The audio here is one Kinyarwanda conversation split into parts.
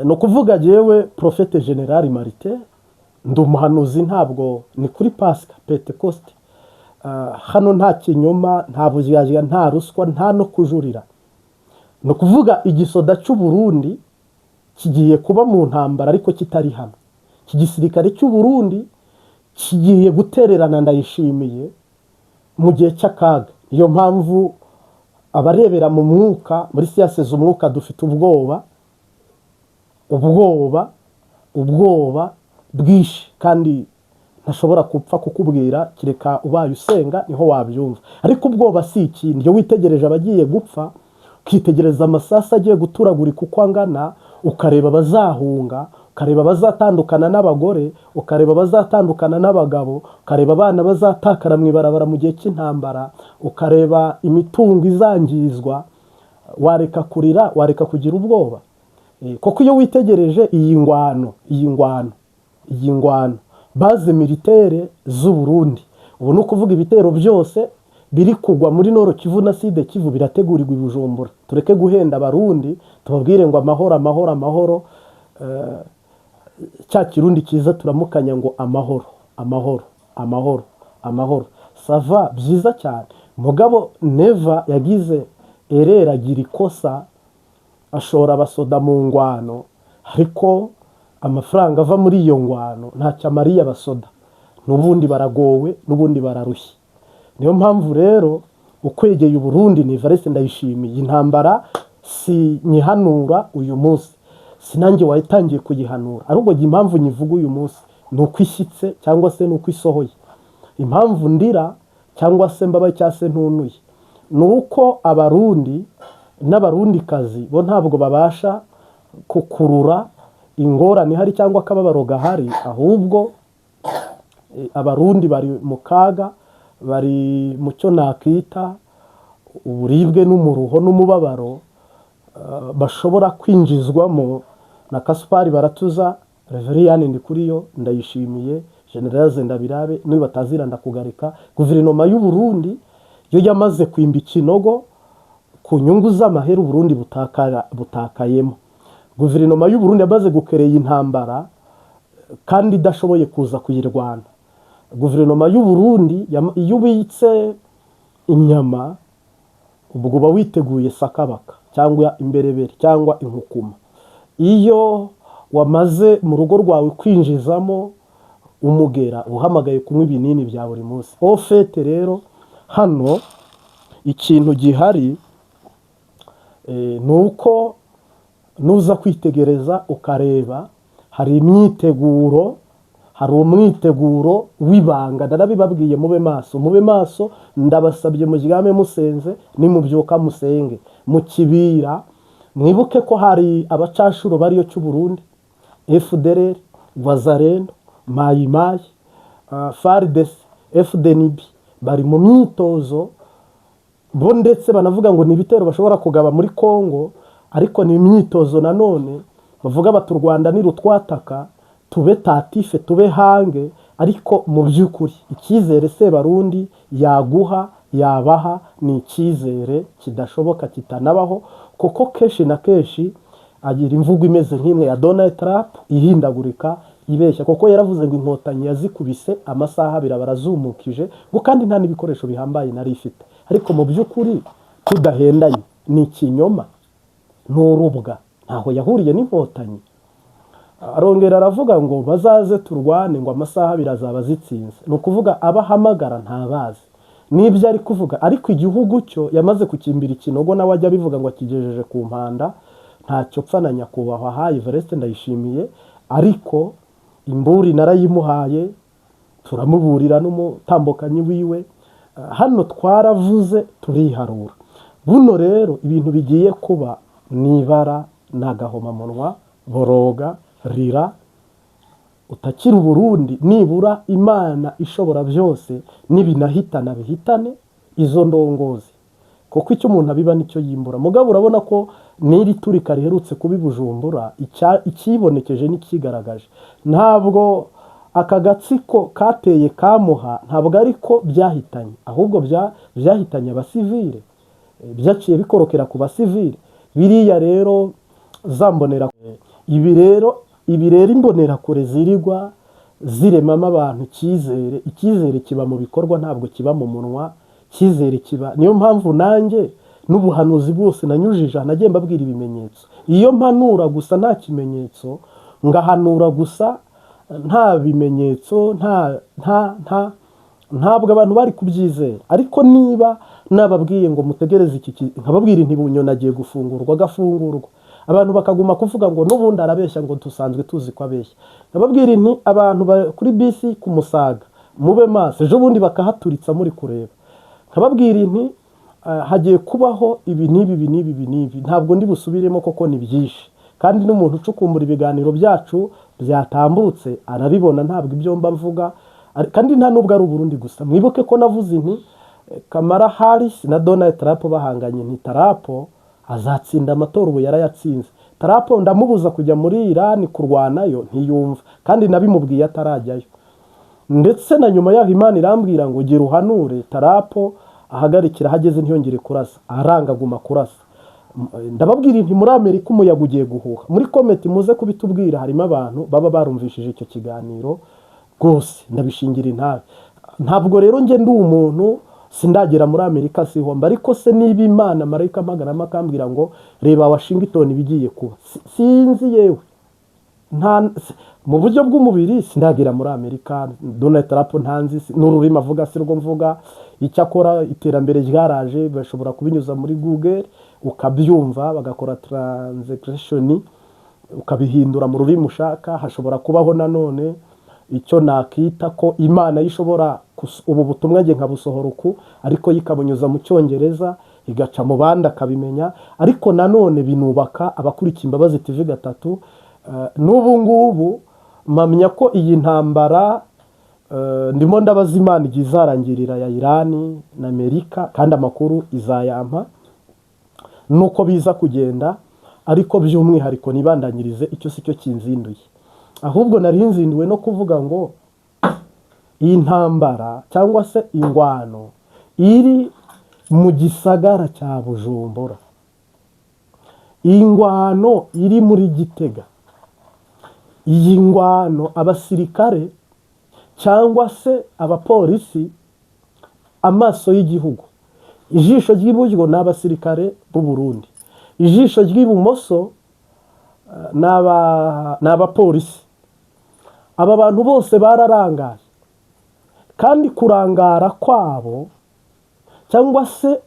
Ni ukuvuga yewe Prophète Général Martin, ndi umuhanuzi, ntabwo ni kuri Pasika Pentecoste. Hano nta kinyoma, nta buryarya, nta ruswa, nta no kujurira. Ni ukuvuga igisoda cy'u Burundi kigiye kuba mu ntambara ariko kitari hano. Iki gisirikare cy'u Burundi kigiye gutererana Ndayishimiye mu gihe cy'akaga. Niyo mpamvu abarebera mu mwuka, muri science z'umwuka, dufite ubwoba, ubwoba, ubwoba bwinshi, kandi ntashobora gupfa kukubwira kereka ubaye usenga, niho wabyumva. Ariko ubwoba si ikindi. Iyo witegereje abagiye gupfa, ukitegereza amasasu agiye guturagurika uko angana, ukareba abazahunga, ukareba abazatandukana n'abagore, ukareba abazatandukana n'abagabo, ukareba abana bazatakara mu ibarabara mu gihe cy'intambara, ukareba imitungo izangizwa, wareka kurira, wareka kugira ubwoba? Kuko iyo witegereje iyi ngwano, iyi ngwano, iyi ngwano, base militaire z'u Burundi ubu, ni ukuvuga ibitero byose biri kugwa muri Nord Kivu na Sud Kivu birategurirwa i Bujumbura. Tureke guhenda Abarundi, tubabwire ngo amahoro, amahoro, amahoro. Cya Kirundi cyiza turamukanya ngo amahoro, amahoro, amahoro, amahoro, ça va, byiza cyane. Mugabo Neva yagize erera, agira ikosa, ashora abasoda mu ngwano, ariko amafaranga ava muri iyo ngwano ntacyo amariye abasoda. N'ubundi baragowe, n'ubundi bararushye. Niyo mpamvu rero ukwegeye Uburundi ni Evariste Ndayishimiye. Intambara si nyihanura uyu munsi, si nanjye watangiye kuyihanura, ahubwo impamvu nyivuga uyu munsi ni uko ishyitse cyangwa se ni uko isohoye. Impamvu ndira cyangwa se mbabaye cyangwa se ntunuye ni uko Abarundi n'Abarundikazi bo ntabwo babasha kukurura ingorane ihari cyangwa akababaro gahari, ahubwo Abarundi bari mu kaga, bari mu cyo nakita uburibwe n'umuruho n'umubabaro, bashobora kwinjizwamo na Kasupari Baratuza, Reveriyani Ndikuriyo, Ndayishimiye, General Ndabirabe n'uyu batazira ndakugarika. Guverinoma y'u Burundi yo yamaze kwimba ikinogo ku nyungu z'amahera Uburundi butakayemo. Guverinoma y'u Burundi yamaze gukereye intambara kandi idashoboye kuza kuyirwana. Guverinoma y'u Burundi iyo ubitse inyama, ubwo uba witeguye sakabaka cyangwa imberebere cyangwa inkukuma. Iyo wamaze mu rugo rwawe kwinjizamo umugera, uhamagaye kunywa ibinini bya buri munsi. Au fait rero, hano ikintu gihari ni uko nuza kwitegereza ukareba, hari imyiteguro, hari umwiteguro w'ibanga. Narabibabwiye, mube maso, mube maso, ndabasabye. Muryame musenze, nimubyuka musenge. Mu Kibira, mwibuke ko hari abacashuro bariyo cy'u Burundi, FDLR, Wazalendo, Mayimayi, FARDC, FDNB, bari mu myitozo bo, ndetse banavuga ngo ni ibitero bashobora kugaba muri Congo, ariko ni imyitozo nanone. Bavuga bati u Rwanda nirutwataka tube attentif, tube hange. Ariko mu by'ukuri icyizere Sebarundi yaguha, yabaha, ni icyizere kidashoboka, kitanabaho, kuko kenshi na kenshi agira imvugo imeze nk'imwe ya Donald Trump, ihindagurika, ibeshya, kuko yaravuze ngo Inkotanyi yazikubise amasaha 2 barazumukije, ngo kandi nta n'ibikoresho bihambaye nari ifite. Ariko mu by'ukuri tudahendanye, ni ikinyoma, ni urubwa, ntaho yahuriye n'Inkotanyi. Arongera aravuga ngo bazaze turwane, ngo amasaha 2 azaba zitsinze. Ni ukuvuga abahamagara ntabazi n'ibyo ari kuvuga, ariko igihugu cyo yamaze kukimbira ikinogo. Nawe ajya abivuga ngo akigejeje ku mpanda. Ntacyo pfa na nyakubahwa hayi Evariste Ndayishimiye, ariko imburi narayimuhaye, turamuburira n'umutambukanyi wiwe. Hano twaravuze, turiharura. Buno rero ibintu bigiye kuba ni ibara, ni agahomamunwa. Boroga, rira, utakira Uburundi. Nibura Imana ishobora byose nibinahitana bihitane izo ndongozi, kuko icyo umuntu abiba nicyo yimbura. Mugabo urabona ko n'iri turika riherutse kuba i Bujumbura, ikibonekeje n'ikigaragaje, ntabwo aka gatsiko kateye kamuha, ntabwo ariko byahitanye, ahubwo byahitanye abasivile. Byaciye bikorokera ku basivile. Biriya rero zambonera Ibi rero imbonerakure zirigwa ziremamo abantu icyizere. Icyizere kiba mu bikorwa, ntabwo kiba mu munwa. Icyizere kiba, niyo mpamvu nanjye n'ubuhanuzi bwose nanyujije aha, nagiye mbabwira ibimenyetso. Iyo mpanura gusa nta kimenyetso, ngahanura gusa nta bimenyetso, nta nta nta ntabwo abantu bari kubyizera. Ariko niba nababwiye ngo mutegereze iki, nkababwira nti Bunyoni agiye gufungurwa, agafungurwa, abantu bakaguma kuvuga ngo n'ubundi arabeshya, ngo dusanzwe tuzi ko abeshya, nkababwira nti abantu kuri bisi ku Musaga mube maso, ejo bundi bakahaturitsa muri kureba, nkababwira nti hagiye kubaho ibi n'ibi, ibi n'ibi, ibi n'ibi. Ntabwo ndi busubiremo koko ni byinshi, kandi n'umuntu ucukumbura ibiganiro byacu byatambutse arabibona. Ntabwo ibyo mba mvuga kandi nta nubwo ari Uburundi gusa. Mwibuke ko navuze nti Kamala Harris na Donald Trump bahanganye, nti Trump azatsinda amatora. Ubu yarayatsinze. Trump ndamubuza kujya muri Iran kurwanayo, ntiyumva, kandi nabimubwiye atarajyayo. Ndetse na nyuma yaho Imana irambwira ngo gira uhanure Trump ahagarikira aho ageze, ntiyongere kurasa, aranga aguma kurasa. Ndababwira nti muri Amerika umuyaga ugiye guhuha. Muri comment muze kubitubwira, harimo abantu baba barumvishije icyo kiganiro rwose, ndabishingira intabe. Ntabwo rero njye ndi umuntu, sindagera muri Amerika, sihomba. Ariko se niba Imana, marayika mpagaramo akambwira ngo reba Washington ibigiye kuba, sinzi yewe, nta mu buryo bw'umubiri sindagera muri Amerika. Donald Trump ntanzi, n'ururimi avuga si rwo mvuga. Icyakora iterambere ryaraje, bashobora kubinyuza muri Google ukabyumva, bagakora translation ukabihindura mu rurimi ushaka. Hashobora kubaho nanone icyo nakita ko Imana yo ishobora ubu butumwa njye nkabusohora uku, ariko yo ikabunyuza mu Cyongereza, igaca mu bandi akabimenya. Ariko nanone binubaka abakurikiye Imbabazi TV gatatu. N'ubu ngubu mpamya ko iyi ntambara, ndimo ndabaza Imana igihe izarangirira ya Irani na Amerika, kandi amakuru izayampa nuko biza kugenda. Ariko by'umwihariko nibandanyirize, icyo si cyo kinzinduye, ahubwo nari nzinduwe no kuvuga ngo iyi ntambara cyangwa se ingwano iri mu gisagara cya Bujumbura, iyi ngwano iri muri Gitega, iyi ngwano abasirikare cyangwa se abapolisi, amaso y'igihugu, ijisho ry'iburyo ni abasirikare b'u Burundi, ijisho ry'ibumoso ni abapolisi. Aba bantu bose bararangaye, kandi kurangara kwabo cyangwa se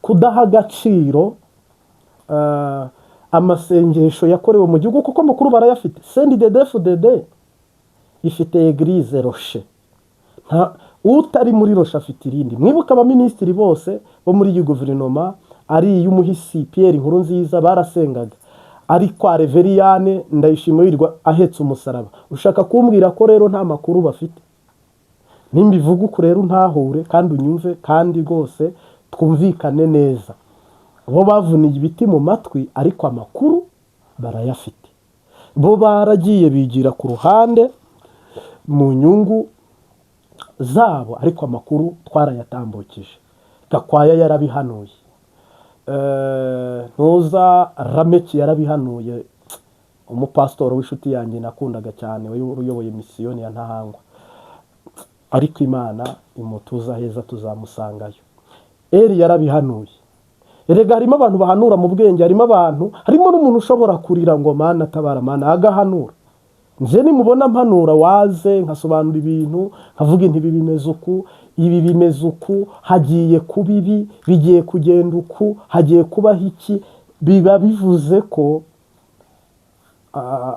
kudaha agaciro amasengesho yakorewe mu gihugu, kuko amakuru barayafite. CNDD-FDD ifite église Rocher, nta utari muri Rocher afite irindi. Mwibuke abaminisitiri bose bo muri iyi guverinoma, ari iy'umuhisi Pierre Nkurunziza, barasengaga, ari kwa Reveriyane Ndayishimiye wirirwa ahetse umusaraba. Ushaka kumbwira ko rero nta makuru bafite? Nimbivuga uku rero ntahure kandi unyumve, kandi rwose twumvikane neza, bo bavuniye ibiti mu matwi, ariko amakuru barayafite. Bo baragiye bigira ku ruhande mu nyungu zabo, ariko amakuru twarayatambukije. Gakwaya yarabihanuye, ntuza Rameki yarabihanuye, umupasitori w'inshuti yanjye nakundaga cyane, wari uyoboye misiyoni ya Ntahangwa, ariko Imana imutuza heza, tuzamusangayo. Eri yarabihanuye. Erega harimo abantu bahanura mu bwenge, harimo abantu, harimo n'umuntu ushobora kurira ngo "Mana tabara, Mana", agahanura. Nje nimubona mpanura waze nkasobanura ibintu, nkavuga inti ibi bimeze uku, ibi bimeze uku, hagiye kuba ibi, bigiye kugenda uku, hagiye kubaho iki, biba bivuze ko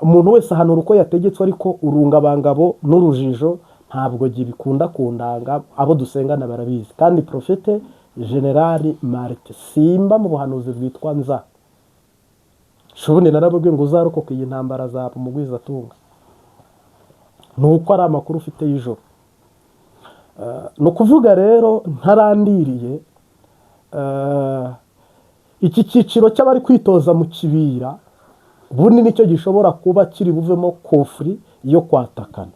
umuntu wese ahanura uko yategetswe. Ariko urungabangabo n'urujijo ntabwo bikunda kundanga, abo dusengana barabizi. Kandi Prophète Général Marite simba mu buhanuzi bwitwa nza shubundi narababwiye ngo uzarokoka iyi ntambara azaba umugwizatunga, ni uko ari amakuru ufite y'ijoro. Ni ukuvuga rero ntarandiriye, iki cyiciro cy'abari kwitoza mu kibira ubundi nicyo gishobora kuba kiri buvemo conflit yo kwatakana.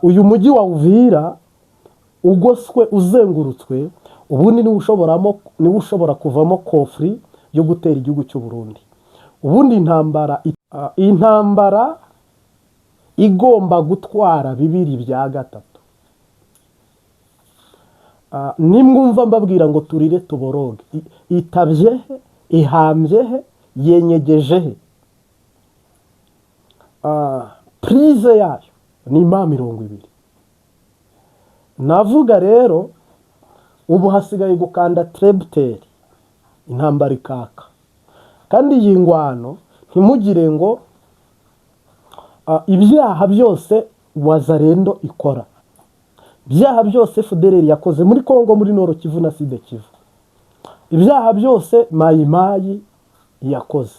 Uyu mujyi wa Uvira ugoswe, uzengurutswe, ubundi niwo ushobora kuvamo conflit yo gutera igihugu cy'u Burundi. Ubundi intambara Intambara igomba gutwara bibiri bya gatatu. Nimwumva mbabwira ngo turire tuboroge, itabye he? Ihambye he? Yenyegeje he? Prise yayo ni M20. Navuga rero ubu hasigaye gukanda interrupteur, intambara ikaka. Kandi iyi ngwano, ntimugire ngo ibyaha byose Wazalendo ikora, ibyaha byose FDLR yakoze muri Kongo, muri Nord Kivu na Sud Kivu, ibyaha byose Mayimayi yakoze,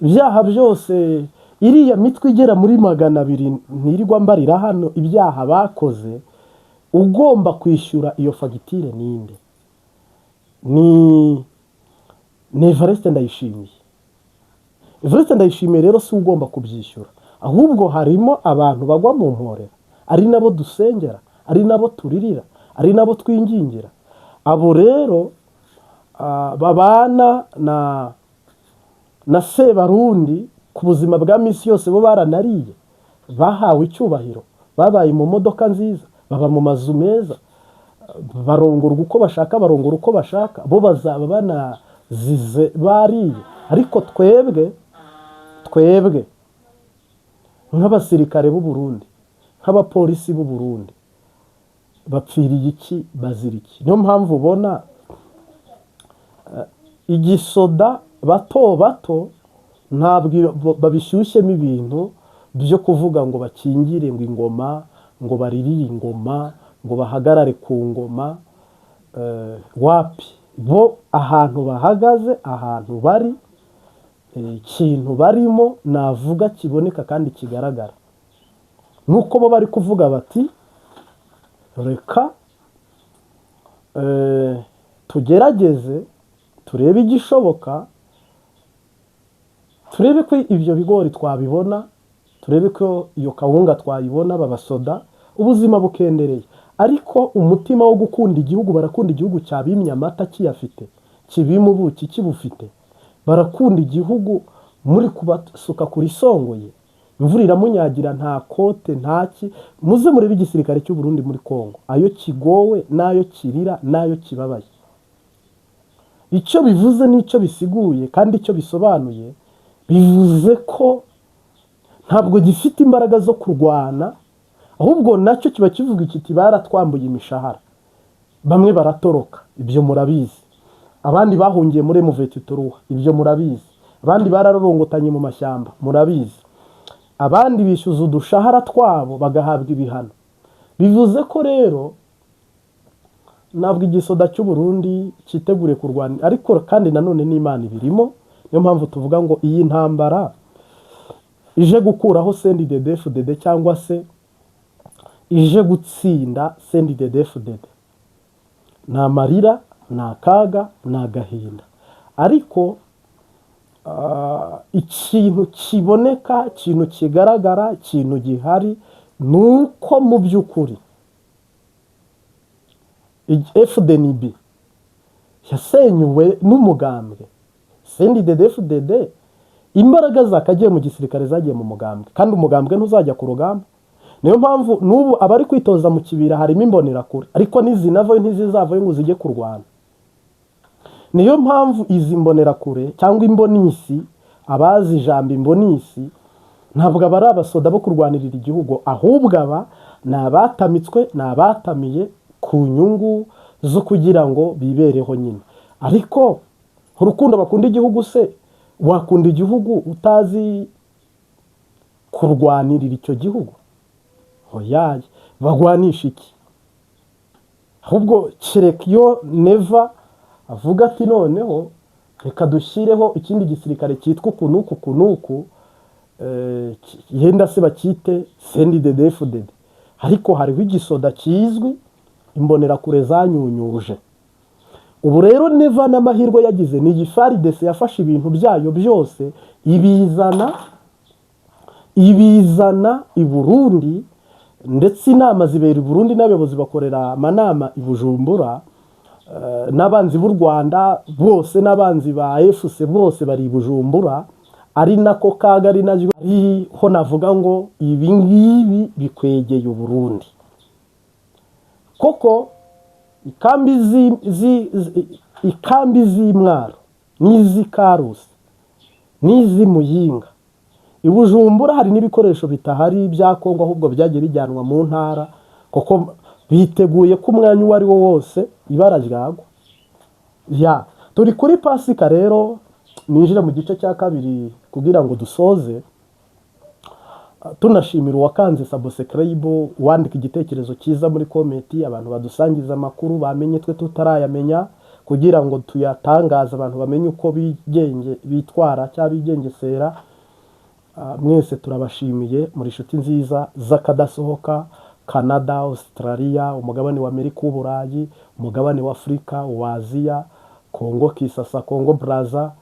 ibyaha byose iriya mitwe igera muri 200 ntirirwa mbarira hano, ibyaha bakoze, ugomba kwishyura iyo fagitire ninde? Ni Evariste Ndayishimiye. Evariste Ndayishimiye rero si ugomba kubyishyura, ahubwo harimo abantu bagwa mu mporera, ari nabo dusengera, ari nabo turirira, ari nabo twingingira. Abo rero babana na Sebarundi ku buzima bwa minsi yose, bo baranariye, bahawe icyubahiro, babaye mu modoka nziza, baba mu mazu meza, barongorwa uko bashaka, barongora uko bashaka, bo bazaba banazize bariye. Ariko twebwe nk'abasirikare b'u Burundi, nk'abapolisi b'u Burundi, bapfiriye iki? Bazira iki? Niyo mpamvu ubona igisoda bato bato ntabwo babishyushyemo ibintu byo kuvuga ngo bakingire ngo ingoma, ngo baririre ingoma, ngo bahagarare ku ngoma. Wapi, bo ahantu bahagaze, ahantu bari, ikintu barimo navuga kiboneka kandi kigaragara, nuko bo bari kuvuga bati: "Reka tugerageze turebe igishoboka, turebe ko ibyo bigori twabibona, turebe ko iyo kawunga twayibona." Babasoda ubuzima bukendereye, ariko umutima wo gukunda igihugu, barakunda igihugu cyabimye amata kiyafite, kibima ubuki kibufite. Barakunda igihugu muri kubasuka kuri songoye, imvura iramunyagira, nta kote, ntaki. Muze murebe igisirikare cy'u Burundi muri Kongo, ayo kigowe n'ayo kirira n'ayo kibabaye, icyo bivuze n'icyo bisiguye kandi icyo bisobanuye. Bivuze ko ntabwo gifite imbaraga zo kurwana, ahubwo nacyo kiba kivuga kiti: "Baratwambuye imishahara, bamwe baratoroka, ibyo murabizi, abandi bahungiye muri M23, ibyo murabizi, abandi bararorongotanye mu mashyamba, murabizi, abandi bishyuza udushahara twabo bagahabwa ibihano." Bivuze ko rero ntabwo igisoda cy'u Burundi cyiteguriye kurwana, ariko kandi nanone n'Imana ibirimo. Niyo mpamvu tuvuga ngo iyi ntambara ije gukuraho CNDD-FDD cyangwa se ije gutsinda CNDD-FDD, ni amarira, ni akaga, ni agahinda, ariko ikintu kiboneka, ikintu kigaragara, ikintu gihari ni uko mu by'ukuri FDNB yasenyuwe n'umugambwe CNDD-FDD. Imbaraga zakagiye mu gisirikare zagiye mu mugambwe, kandi umugambwe ntuzajya ku rugamba. Niyo mpamvu n'ubu abari kwitoza mu kibira harimo imbonerakure, ariko nizinavayo ntizizavayo ngo zijye kurwana. Niyo mpamvu izi mbonerakure cyangwa imbonisi, abazi ijambo imbonisi, ntabwo aba ari abasoda bo kurwanirira igihugu, ahubwo aba ni abatamitswe, ni abatamiye ku nyungu zo kugira ngo bibereho nyine. Ariko urukundo bakunda igihugu se, wakunda igihugu utazi kurwanirira icyo gihugu? Oyaye, bagwanisha iki? Ahubwo kereka iyo Neva avuga ati: "Noneho reka dushyireho ikindi gisirikare cyitwa uku n'uku, uku n'uku, yenda se bacyite CNDD-FDD." Ariko hariho igisoda kizwi, imbonerakure zanyunyuje. Ubu rero Neva n'amahirwe yagize ni iyi FARDC, yafashe ibintu byayo byose ibizana i Burundi, ndetse inama zibera i Burundi n'abayobozi bakorera amanama i Bujumbura, n'abanzi b'u Rwanda bose n'abanzi ba efuse bose bari i Bujumbura. Ari nako kaga, ari naryo ariho navuga ngo ibi ngibi bikwegeye Uburundi, koko ikambi z'Imwaro n'iz'i Karusi n'iz'i Muyinga, i Bujumbura hari n'ibikoresho bitahari bya Kongo, ahubwo byagiye bijyanwa mu ntara, kuko biteguye ko umwanya uwo ari wo wose ibara ryagwa. Ya, turi kuri Pasika rero, ninjira mu gice cya kabiri kugira ngo dusoze, tunashimira uwakanze subscribe, wandika igitekerezo cyiza muri comment, abantu badusangiza amakuru bamenye twe tutarayamenya, kugira ngo tuyatangaze abantu bamenye uko bigenge bitwara cyangwa bigengesera. Mwese turabashimiye, muri inshuti nziza z'akadasohoka. Canada, Australia, umugabane wa Amerika, w'Uburayi, umugabane wa Afurika, wa Aziya, Kongo Kisasa, Kongo Braza,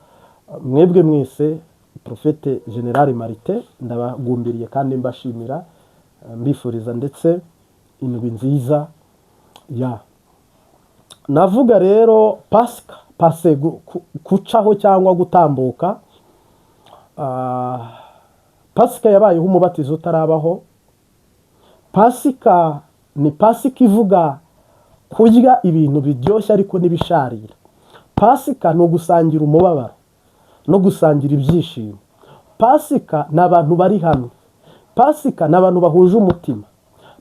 mwebwe mwese, Prophète Général Marite ndabagumbiriye kandi mbashimira, mbifuriza ndetse indwi nziza. Ya, navuga rero Pasika, passer, gucaho cyangwa gutambuka. Pasika yabayeho umubatizo utarabaho. Pasika ni Pasika ivuga kurya ibintu biryoshye ariko n'ibisharira. Pasika ni ugusangira umubabaro no gusangira ibyishimo. Pasika ni abantu bari hamwe. Pasika ni abantu bahuje umutima.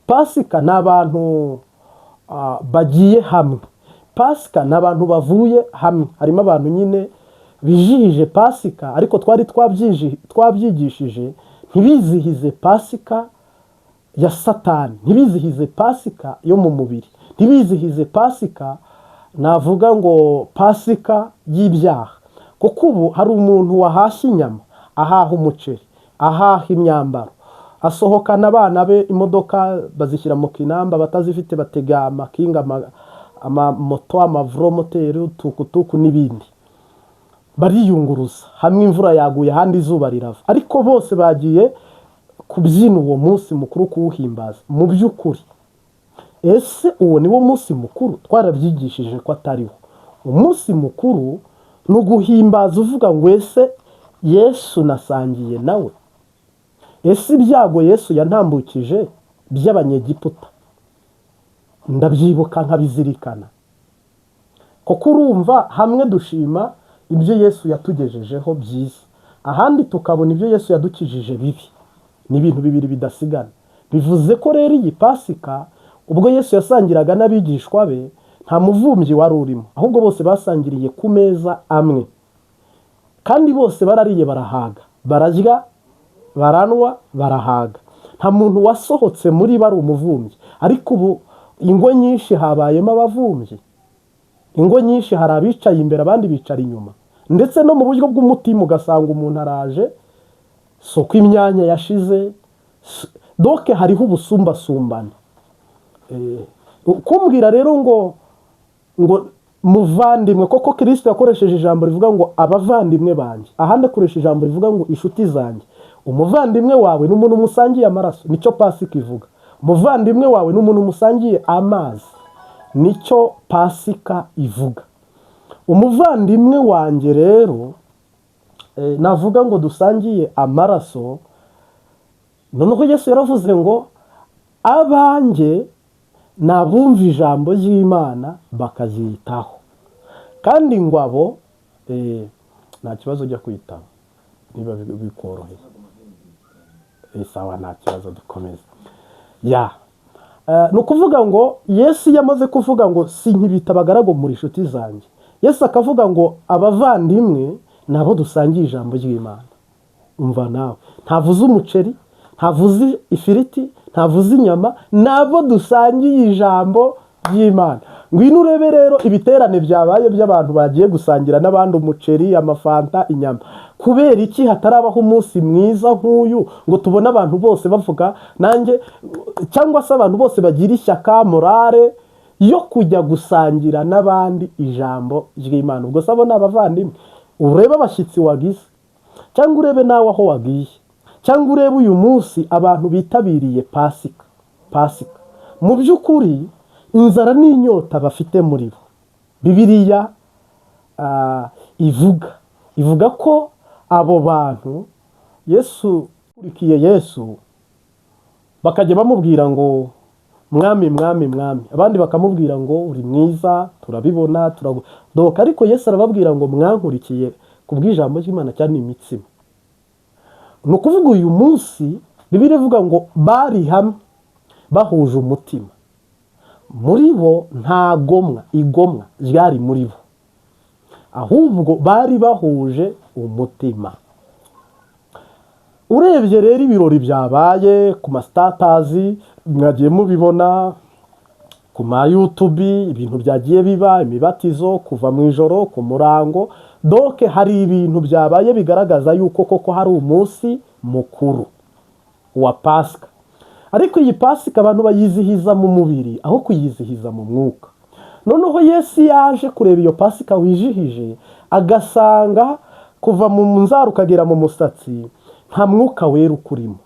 Pasika ni abantu bagiye hamwe. Pasika ni abantu bavuye hamwe. Harimo abantu nyine bijihije Pasika, ariko twari twabyigishije, ntibizihize Pasika ya Satani, ntibizihize Pasika yo mu mubiri, ntibizihize Pasika, navuga ngo Pasika y'ibyaha. Kuko ubu hari umuntu wahashye inyama, ahaha umuceri, ahaha imyambaro, asohokana abana be, imodoka bazishyira mu kinamba, abatazifite batega amakinga, amamoto, amavoromoteri, utukutuku n'ibindi, bariyunguruza. Hamwe imvura yaguye, ahandi izuba rirava, ariko bose bagiye kubyina uwo munsi mukuru, kuwuhimbaza. Mu by'ukuri ese uwo ni wo munsi mukuru? Twarabyigishije ko atariwo umunsi mukuru. Ni uguhimbaza uvuga ngo: "Ese Yesu nasangiye nawe? Ese ibyago Yesu yantambukije by'Abanyegiputa ndabyibuka nkabizirikana?" Kuko urumva, hamwe dushima ibyo Yesu yatugejejeho byiza, ahandi tukabona ibyo Yesu yadukijije bibi. Ni ibintu bibiri bidasigana. Bivuze ko rero iyi Pasika, ubwo Yesu yasangiraga n'abigishwa be, nta muvumbyi wari urimo, ahubwo bose basangiriye ku meza amwe, kandi bose barariye barahaga, bararya, baranywa, barahaga. Nta muntu wasohotse muri bo ari umuvumbyi. Ariko ubu ingo nyinshi habayemo abavumbyi. Ingo nyinshi hari abicaye imbere, abandi bicara inyuma. Ndetse no mu buryo bw'umutima ugasanga umuntu araje, si uko imyanya yashize, donc hariho ubusumbasumbane. Kumbwira rero ngo muvandimwe, koko Kirisito yakoresheje ijambo rivuga ngo "abavandimwe banjye", ahandi akoresha ijambo rivuga ngo "inshuti zanjye". Umuvandimwe wawe ni umuntu musangiye amaraso, nicyo Pasika ivuga. Umuvandimwe wawe ni umuntu musangiye amazi, nicyo Pasika ivuga. Umuvandimwe wanjye rero, navuga ngo dusangiye amaraso. Noneho Yesu yaravuze ngo: "Abanjye ni abumva ijambo ry'Imana bakaryitaho." Kandi ngo abo, nta kibazo, ujya kwitaba niba bikoroheye. Sawa, nta kibazo, dukomeze. Ya, ni ukuvuga ngo Yesu iyo amaze kuvuga ngo "sinkibita abagaragu, muri inshuti zanjye", Yesu akavuga ngo abavandimwe ni abo dusangiye ijambo ry'Imana. Umva nawe, ntavuze umuceri, ntavuze ifiriti, ntavuze inyama, nabo dusangiye ijambo ry'Imana. Ngwino urebe rero ibiterane byabaye by'abantu bagiye gusangira n'abandi umuceri, amafanta, inyama. Kubera iki hatarabaho umunsi mwiza nk'uyu ngo tubone abantu bose bavuga nanjye, cyangwa se abantu bose bagira ishyaka, morale yo kujya gusangira n'abandi ijambo ry'Imana? Ubwo se abo ni abavandimwe? Urebe abashyitsi wagize, cyangwa urebe nawe aho wagiye, cyangwa urebe uyu munsi abantu bitabiriye Pasika. Pasika mu by'ukuri, inzara n'inyota bafite muri bo, Bibiliya ivuga ko Abo bantu Yesu ukurikiye Yesu bakajya bamubwira ngo "Mwami, Mwami, Mwami", abandi bakamubwira ngo "Uri mwiza, turabibona, turadoka", ariko Yesu arababwira ngo "Mwankurikiye ku bw'ijambo ry'Imana cyane imitsima." Ni ukuvuga uyu munsi Bibiliya ivuga ngo bari hamwe bahuje umutima, muri bo nta gomwa, igomwa ryari muri bo, ahubwo bari bahuje umutima. Urebye rero ibirori byabaye ku ma status, mwagiye mubibona ku ma YouTube, ibintu byagiye biba, imibatizo kuva mu ijoro ku murango, donc hari ibintu byabaye bigaragaza yuko koko hari umunsi mukuru wa Pasika. Ariko iyi Pasika abantu bayizihiza mu mubiri aho kuyizihiza mu mwuka. Noneho Yesu yaje kureba iyo Pasika wijihije, agasanga kuva mu nzara ukagera mu musatsi nta Mwuka Wera ukurimo,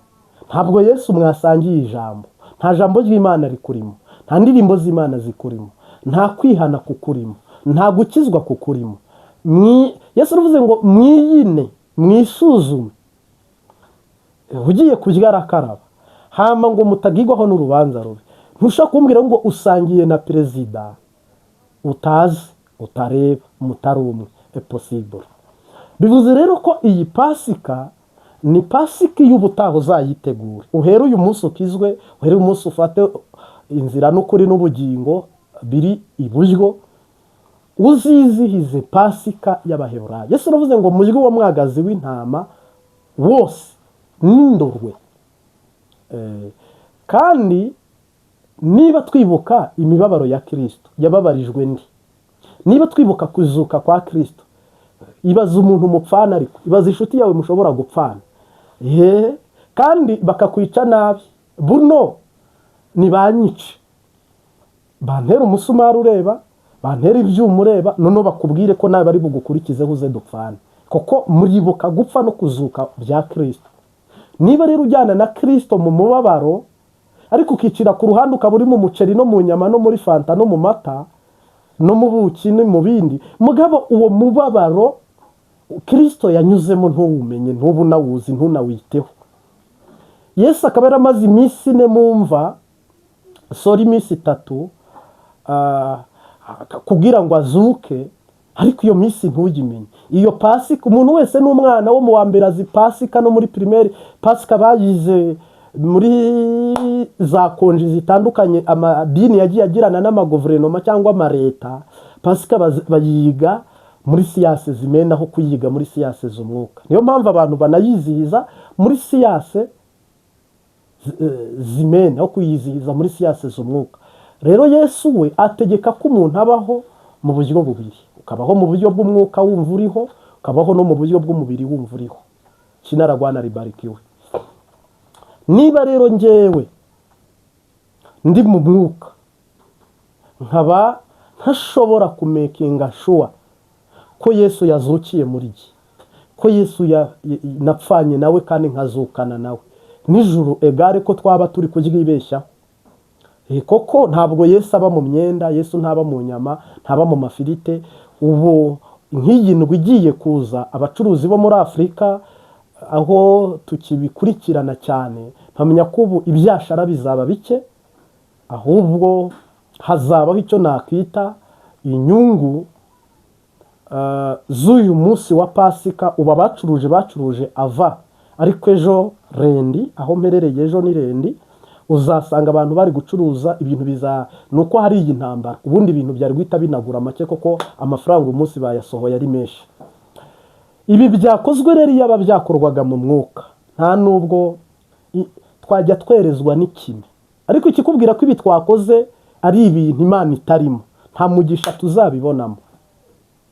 ntabwo Yesu mwasangiye ijambo, nta jambo ry'Imana rikurimo, nta ndirimbo z'Imana zikurimo, nta kwihana kukurimo, nta gukizwa kukurimo. Yesu aravuze ngo mwiyine, mwisuzume. Ugiye kurya arakaraba, hama ngo mutagigwaho n'urubanza rubi. Ntushobora kumbwira ngo usangiye na perezida utazi, utareba, mutari umwe, impossible. Bivuze rero ko iyi Pasika ni Pasika y'ubutaha uzayitegura. Uhere uyu munsi ukizwe, uhere uyu munsi ufate inzira n'ukuri n'ubugingo biri iburyo, uzizihize Pasika y'Abaheburayo. Yesu aravuze ngo murye uwo mwagazi w'intama wose n'indurwe. Kandi niba twibuka imibabaro ya Kirisito yababarijwe ndi, niba twibuka kuzuka kwa Kirisito, ibaza umuntu mupfana, ariko ibaza inshuti yawe mushobora gupfana, ye kandi bakakwica nabi, buno nibanyice, bantera umusumari ureba, bantera ibyuma ureba, noneho bakubwire ko nawe bari bugukurikizeho uze dupfane, kuko muribuka gupfa no kuzuka bya Kirisito. Niba rero ujyana na Kirisito mu mubabaro, ariko ukicira ku ruhande, ukaba uri mu muceri no mu nyama no muri fanta no mu mata no mu buki no mu bindi, mugabo uwo mubabaro Kirisito yanyuzemo ntuwumenye, ntubu unawuzi, ntunawiteho. Yesu akaba yaramaze iminsi 4 mu mva, sorry, iminsi 3 kugira ngo azuke, ariko iyo minsi ntuyimenye. Iyo Pasika umuntu wese n'umwana wo mu wa mbere azi Pasika, no muri primaire Pasika bayize, muri za congé zitandukanye amadini yagiye agirana n'amaguverinoma cyangwa amaleta. Pasika bayiga muri sciences humaines aho kuyiga muri sciences z'umwuka. Niyo mpamvu abantu banayizihiza muri sciences humaines aho kuyizihiza muri sciences z'umwuka. Rero Yesu we ategeka ko umuntu abaho mu buryo bubiri: ukabaho mu buryo bw'umwuka wumva uriho, ukabaho no mu buryo bw'umubiri wumva uriho. Kinaragwana ribarikiwe. Niba rero njyewe ndi mu mwuka, nkaba ntashobora ku making sure ko Yesu yazukiye muri jye, ko Yesu napfanye nawe kandi nkazukana nawe nijoro, egare ko twaba turi kuryibeshyaho. Koko ntabwo Yesu aba mu myenda, Yesu ntaba mu nyama, ntaba mu mafirite. Ubu nk'iyi ndwi igiye kuza, abacuruzi bo muri Afurika aho tukibikurikirana cyane, mpamya ko ubu ibyashara bizaba bike, ahubwo hazabaho icyo nakwita inyungu z'uyu munsi wa Pasika. Ubu abacuruje bacuruje ava, ariko ejo lundi, aho mperereye ejo ni lundi, uzasanga abantu bari gucuruza ibintu biza. Ni uko hari iyi ntambara, ubundi ibintu byari guhita binagura make, kuko amafaranga uyu munsi bayasohoye ari menshi. Ibi byakozwe rero, iyaba byakorwaga mu mwuka, nta nubwo twajya twerezwa n'ikime. Ariko ikikubwira ko ibi twakoze ari ibintu Imana itarimo, nta mugisha tuzabibonamo,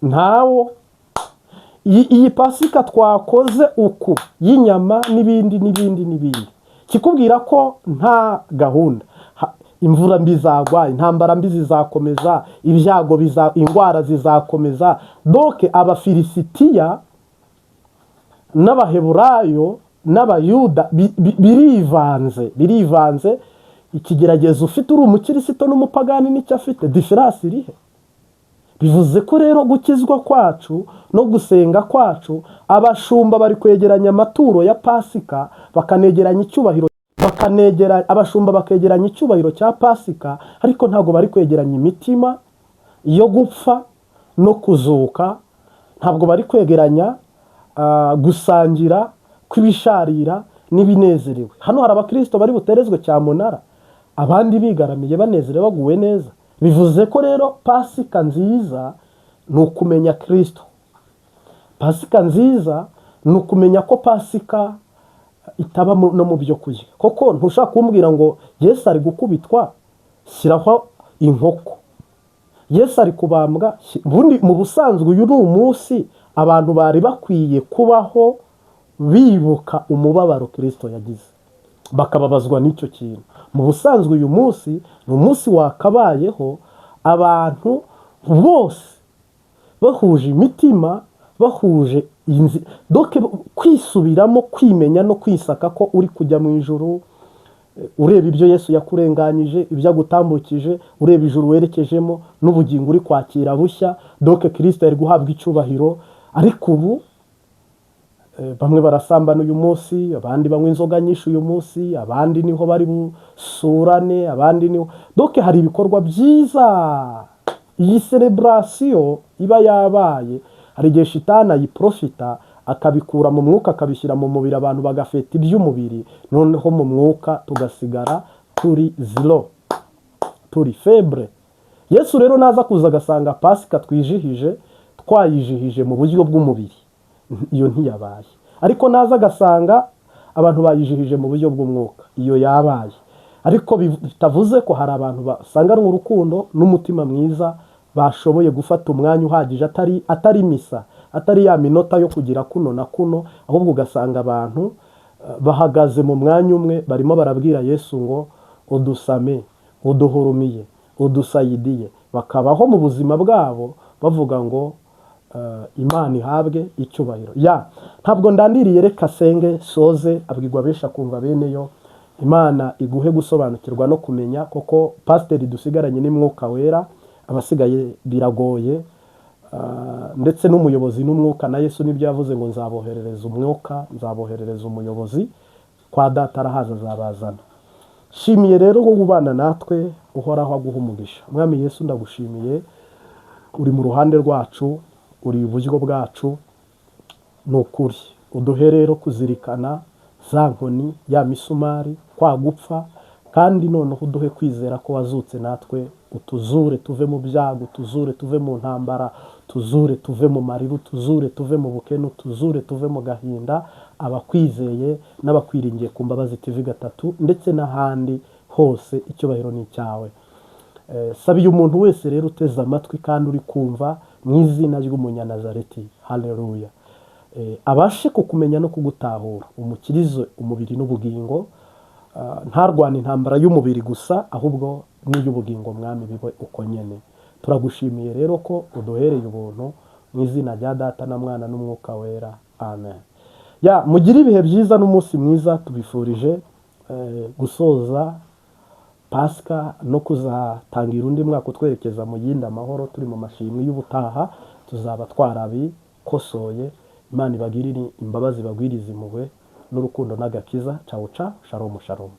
ntawo. Iyi Pasika twakoze uku y'inyama n'ibindi n'ibindi n'ibindi, kikubwira ko nta gahunda. Imvura mbi izagwa, intambara mbi zizakomeza, ibyago biza, indwara zizakomeza. Donc Abafilisitiya n'Abaheburayo n'Abayuda birivanze, birivanze. Ikigeragezo ufite uri umukirisito n'umupagani nicyo afite, différence irihe? Bivuze ko rero gukizwa kwacu no gusenga kwacu, abashumba bari kwegeranya amaturo ya Pasika, bakanegeranya icyubahiro, bakanegera abashumba bakegeranya icyubahiro cya Pasika, ariko ntabwo bari kwegeranya imitima yo gupfa no kuzuka. Ntabwo bari kwegeranya gusangira kw'ibisharira n'ibinezerewe. Hano hari abakirisito bari buterezwe cyamunara, abandi bigaramiye, banezerewe, baguwe neza. Bivuze ko rero Pasika nziza ni ukumenya Kirisito. Pasika nziza ni ukumenya ko Pasika itaba no mu byo kurya. Koko ntushaka kumbwira ngo Yesu ari gukubitwa, shyiraho inkoko. Yesu ari kubambwa. Ubundi mu busanzwe uyu ni umunsi abantu bari bakwiye kubaho bibuka umubabaro Kirisito yagize, bakababazwa n'icyo kintu. Mu busanzwe uyu munsi ni umunsi wakabayeho abantu bose bahuje imitima, bahuje donc kwisubiramo, kwimenya no kwisaka ko uri kujya mu ijuru, ureba ibyo Yesu yakurenganyije, ibyo agutambukije, ureba ijuru werekejemo n'ubugingo uri kwakira bushya. Donc Kirisito yari guhabwa icyubahiro. Ariko ubu bamwe barasambana uyu munsi, abandi banywa inzoga nyinshi uyu munsi, abandi niho bari busurane, abandi niho, donc hari ibikorwa byiza. Iyi célébration iba yabaye, hari igihe Shitani ayiprofita, akabikura mu mwuka akabishyira mu mubiri, abantu bagafeta iby'umubiri, noneho mu mwuka tugasigara turi zéro, turi faible. Yesu rero naza kuza agasanga Pasika twijihije twayijihije mu buryo bw'umubiri, iyo ntiyabaye. Ariko naza agasanga abantu bayijihije mu buryo bw'umwuka, iyo yabaye. Ariko bitavuze ko hari abantu basanganwa urukundo n'umutima mwiza, bashoboye gufata umwanya uhagije, atari misa, atari ya minota yo kugira kuno na kuno, ahubwo ugasanga abantu bahagaze mu mwanya umwe, barimo barabwira Yesu ngo udusame, uduhurumiye, udusayidiye, bakabaho mu buzima bwabo bavuga ngo Imana ihabwe icyubahiro. Ya, ntabwo ndandiriye, reka senge soze. Abwirwa benshi akumva bene yo. Imana iguhe gusobanukirwa no kumenya koko pasiteri dusigaranye ni Mwuka Wera, abasigaye biragoye. Ndetse n'umuyobozi n'umwuka, na Yesu nibyo yavuze ngo nzaboherereza umwuka, nzaboherereza umuyobozi, kwa Data arahaza azabazana. Shimiye rero wowe ubana natwe, Uhoraho aguha umugisha. Mwami Yesu, ndagushimiye, uri mu ruhande rwacu, uri iburyo bwacu. Ni ukuri, uduhe rero kuzirikana za nkoni, ya misumari, kwa gupfa, kandi noneho uduhe kwizera ko wazutse, natwe utuzure tuve mu byago, tuzure tuve mu ntambara, tuzure tuve mu marira, tuzure tuve mu bukene, tuzure tuve mu gahinda. Abakwizeye n'abakwiringiye ku Mbabazi TV 3 ndetse n'ahandi hose, icyubahiro ni icyawe. Sabiye umuntu wese rero uteze amatwi kandi uri kumva, mu izina ry'Umunyanazareti, haleluya, abashe kukumenya no kugutahura, umukirize umubiri n'ubugingo, ntarwane intambara y'umubiri gusa, ahubwo n'iy'ubugingo. Mwami, bibe uko nyene. Turagushimiye rero ko uduhereye ubuntu, mu izina rya Data na Mwana n'Umwuka Wera, amen. Ya, mugire ibihe byiza n'umunsi mwiza. Tubifurije gusoza Pasika no kuzatangira undi mwaka utwerekeza mu yindi amahoro, turi mu mashimwe y'ubutaha tuzaba twarabikosoye. Imana ibagirire imbabazi, bagwirize impuhwe n'urukundo n'agakiza. Cawu ca, shalom shalom.